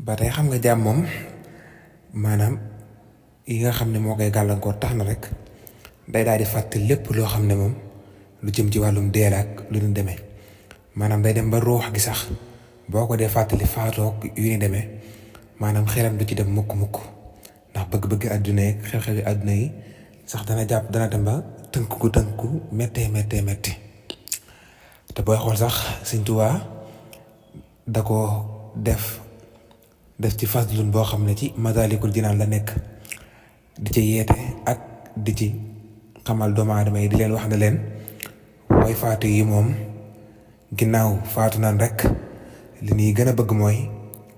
ba tey xam nga jaam moom maanaam yi nga xam ne moo koy gàllankoor tax na rek day daal di fàtte lépp loo xam ne moom lu jëm ci wàllum dee ak lu ñu demee maanaam day dem ba ruux gi sax boo ko dee fàttali faatoog yu ni demee maanaam xelam du ci dem mukk-mukk ndax bëgg-bëgg àdduna yi xew-xewi àdduna yi sax dana dem ba tënku méttee te booy xool sax Sëñ Tuubaa da ko def ci faslun boo xam ne ci Masaalikul Jinaan la nekk di ci yeete ak di ci xamal doomu aadama yi di leen wax ne leen way faatu yi moom ginnaaw faatu naan rek li ñuy gën a bëgg mooy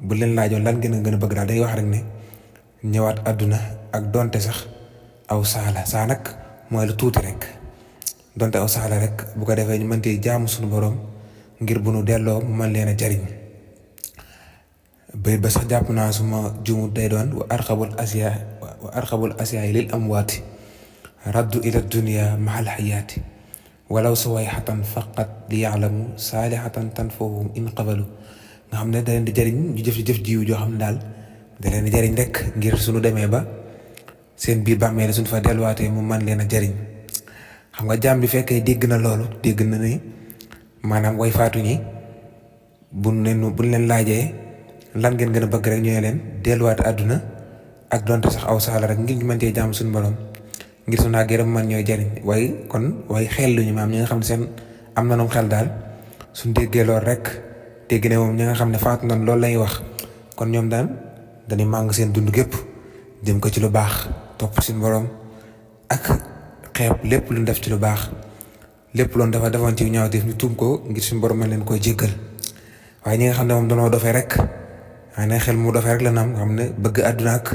bu leen laajoon lan gën a bëgg daal day wax rek ne ñëwaat àdduna ak donte sax aw saala saa nag mooy lu tuuti rek donte aw saala rek bu ko defee ñu mëntee jaamu suñu borom ngir bu nu delloo mu mën leen a jariñ bay ba sax jàpp naa suma jumu day doon wa arxabul asiyaa yi lil amwaati raddu ila dunia mahal xayaati walaw suwayxatan faqat li yaalamu saalixatan tanfahum in qabalu nga xam ne da leen di jariñ ñu jëf jiw joo xam ne daal da leen di jariñ rek ngir suñu demee ba seen biir bàmmeel suñu fa delluwaatee mu man leen a jariñ xam nga jaam bi fekkee dégg na loolu dégg na ne maanaam way faatu ñi buñ leen laajee lan ngeen gën a bëgg rek ñu ne leen delluwaat àdduna ak donte sax aw saala rek ngir ñu mën cee jaam suñu borom ngir su naagee man ñooy jariñ waaye xel luñu maam ñi nga xam ne seen am na noom xel daal suñ déggee loolu rek dégg ne moom ñi nga xam ne faatu nan loolu lay wax kon ñoom daal dañuy màng seen dund gépp jëm ko ci lu baax topp suñu borom ak xeeb lépp lu def ci lu baax lépp loolu dafa defoon ci ñaawteef ñu tuum ko ngir suñu borom mën leen koy jéggal waaye ñi nga xam ne moom danoo dofee rek ne xel mu dofee rek la naam nga xam ne bëgg àdduna ak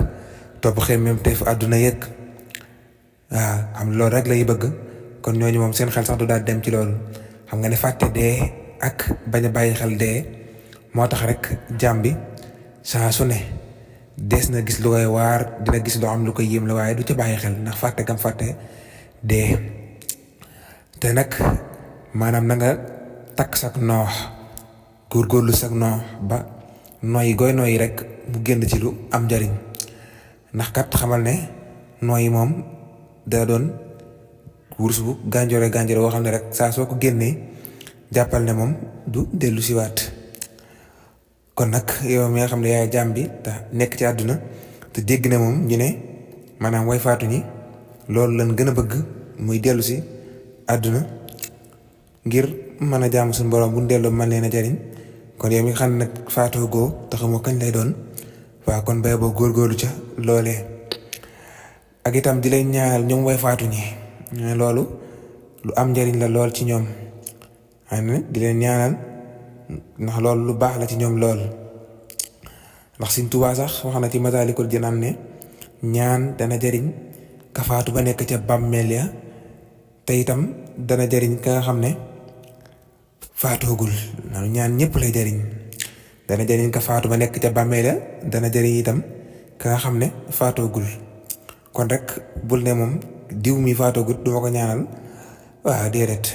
topp xel même te fu àdduna yëg waaw xam ne loolu rek lay bëgg kon ñooñu moom seen xel sax du daal dem ci loolu xam nga ne fàtte dee ak bañ a bàyyi xel dee moo tax rek jaam bi saa su ne des na gis lu koy waar dina gis loo xam lu koy yéem la waaye du ci bàyyi xel ndax fàtte gam fàtte dee te nag maanaam na nga takk sak noox góorgóorlu sak noox ba nooyi gooy nooyi rek mu génn ci lu am njariñ ndax kat xamal ne nooyi moom da doon wurus bu gànjoore woo xam ne rek saa soo ko génnee jàppal ne moom du dellu siwaat kon nag yow mi nga xam ne yaay jaam bi te nekk ci àdduna te dégg ne moom ñu ne maanaam way faatu ñi loolu lan gën a bëgg muy dellu si àdduna ngir mën a jaamu suñu borom bu ñu delloo mën leen a jariñ kon yow mi nga xam ne nag faatoo goo te xamoo kañ lay doon waaw kon bay boo góorgóorlu ca loolee ak itam di leen ñaanal ñoom way faatu ñi loolu lu am njariñ la lool ci ñoom di leen ñaanal ndax loolu lu baax la ci ñoom lool ndax Sëñ Tuubaa sax wax na ci Masaalikul Jinaan ne ñaan dana jariñ ka faatu ba nekk ca bàmmeel ya te itam dana jariñ ka nga xam ne faatoogul ñaan ñëpp lay jariñ dana jariñ ka faatu ba nekk ca bàmmeel ya dana jariñ itam ka nga xam ne faatoogul kon rek bul ne moom diw mi faatoogul duma ko ñaanal waaw déedéet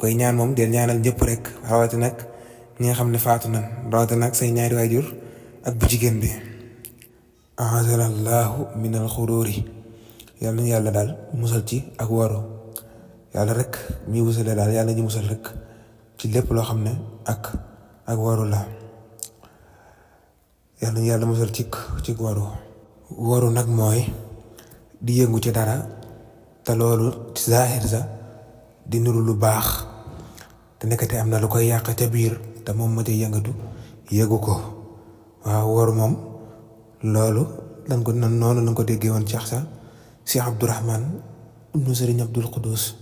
koy ñaan moom del ñaanal ñëpp rek rawati nag ñi nga xam ne faatu nan rawati nag say ñaari waajur ak bu jigéen bi ahadana allahu min al xuruuri yàlla nañu yàlla daal musal ci ak waru yàlla rek mi musale daal yàlla ñu musal rek ci lépp loo xam ne ak waru la yàlla nañu yàlla musal ci waru nag mooy di yëngu ci dara te loolu ci zaahir sa di nuru lu baax te nekkate am na lu koy yàq ca biir te moom ma ca yëngatu yëgu ko waaw waru moom loolu noonu lañ ko déggee woon Cheikh Abdourahman ibnu Sëriñ Abdul Quddus